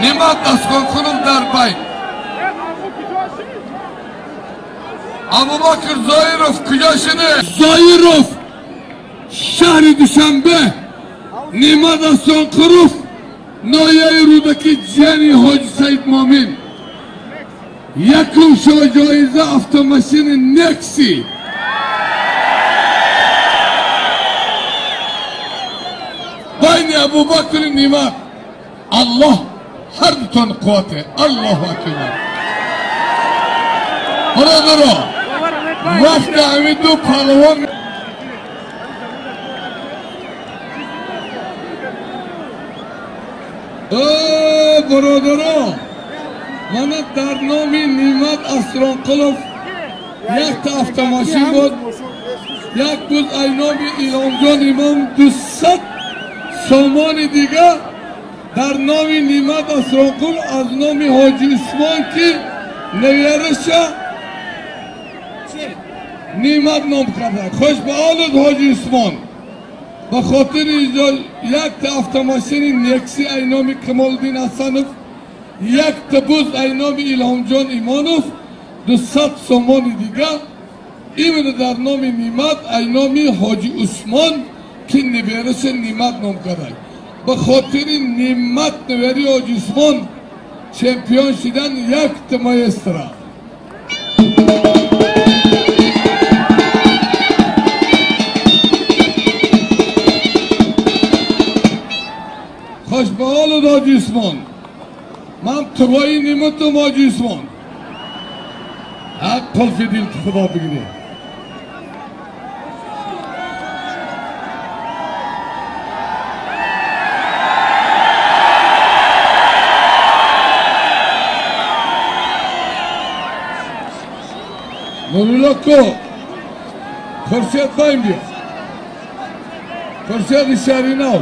Немат Асхонқулов дар байт. Абубакр Зоиров куҷо шуде? Зоиров шаҳри Душанбе. Немат Асхонқулов ноҳияи Рӯдакӣ, ҷияни Ҳоҷи Саид Момин. Якум ҷоиза автомашини Некси. Байни Абубакри Немат. Аллоҳ ҳар дутон қуввате. Аллоҳу акбар. Бародаро, вақте ҳамин ду паҳлавон бародаро, мана дар номи Немат Асронқулов якта автомошин буд, як буз ай номи Иломҷон Имом 200 сомони дига дар номи Немат Асронқул аз номи Ҳоҷи Усмон, ки невяраша Немат ном карда. Хуш ба ҳолат Ҳоҷи Усмон. Ба хотири якта автомошини Некси ай номи Камолиддин Ҳасанов, якта буз ай номи Илҳомҷон Имонов, 200 сомони дига именно дар номи Немат ай номи Ҳоҷи Усмон, ки невераша Немат ном карда. Ба хотири Немат невери Ҳоҷи Усмон чемпион шудан якта маэстро. Хош ба ҳолат Ҳоҷи Усмон. Ман туғои Нематам Ҳоҷи Усмон. Ҳақ қулфи дил Худо бигиред. Нурулло ко Хуршед боим биё. Хуршеди Шаҳринав.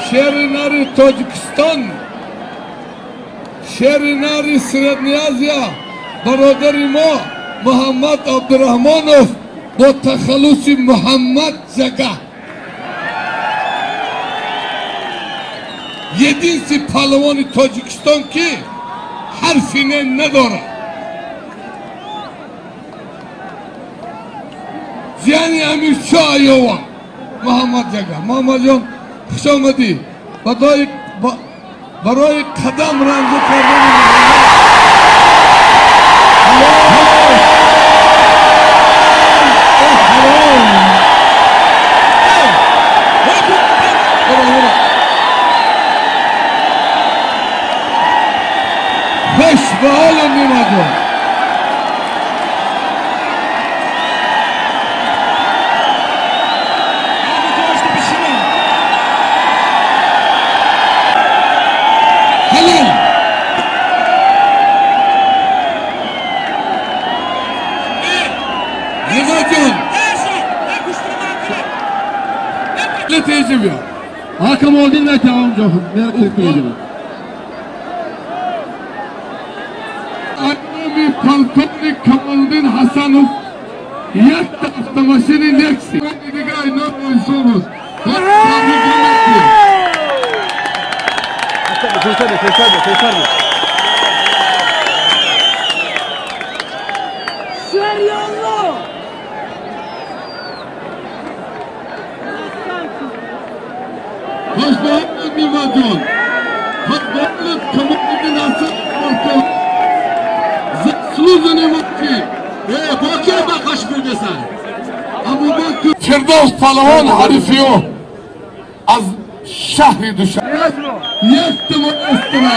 Шери нари Тоҷикистон, шери нари Средняя Азия, бародари мо Муҳаммад Абдураҳмонов бо тахаллуси Муҳаммад Ҷага. Единственный паҳлавони Тоҷикистон, ки ҳарфи не надорад. Зияни Амиршоҳ Айован Муҳаммад Ҷага. Муҳаммадҷон, хуш омадӣ. Барои қадам ранҷа кардани хуш ба ҳолу Нематҷон. Kamoliddin aka taomjohim. Айноми полковник Камолиддин Ҳасанов якта автомошини Некси. Дига айном Ойсонов. Хош ба ҳолат Нематҷон. Хош ба ҳолат Камолиддин Ҳасанов. Заслуженный муфти. Абубакр Фирдавс паҳлавон ҳарифиё аз шаҳри Душанбе якта маэстро.